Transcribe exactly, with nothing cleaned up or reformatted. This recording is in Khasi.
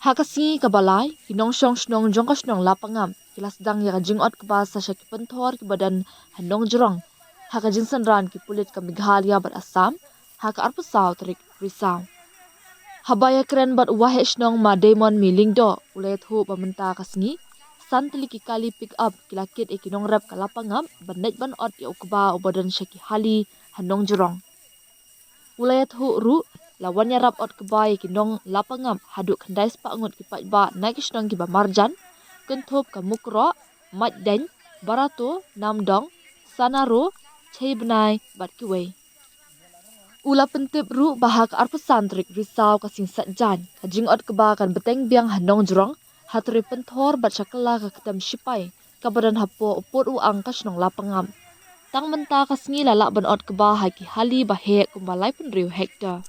Ha ka sngi kaba lai, ki nongshong shnong jong ka shnong Lapangap ki la sdang ïa ka jingot kba sa sha ki pynthor kiba don ha Nongjrong ha ka jingsynran ki pulit ka Meghalaya bad Assam ha ka arphew saw tarik Risaw. Haba ïakren bad u waheh shnong Ma Daymond Mi Lyngdoh, u la ïathuh ba mynta ka sngi san tylli ki kali pick up ki la kit ïa ki nongrep ka Lapangap ban leit ban ot ïa u kba uba don sha ki hali ha Nongjrong. U la ïathuh ruh la wan ïarap ot kba ïa ki nong Lapangap haduh khyndai spah ngut ki paidbah na ki shnong kiba marjan, kynthup ka Mukroh, Maitdeiñ, Barato, Namdong, Sanaro, Cheibnai bad kiwei. U la pyntip ruh ba ha ka arphew san tarik Risaw ka Sngi Saitjaiñ, ka jingot kba kan bteng biang ha Nongjrong, ha trei pynthor bad sha kylla ka ktem shipai kaba don hapoh u pud u ang ka shnong Lapangap. Tang mynta ka sngi la lah ban ot kba ha ki hali ba heh kumba laiphew hynriew hektar.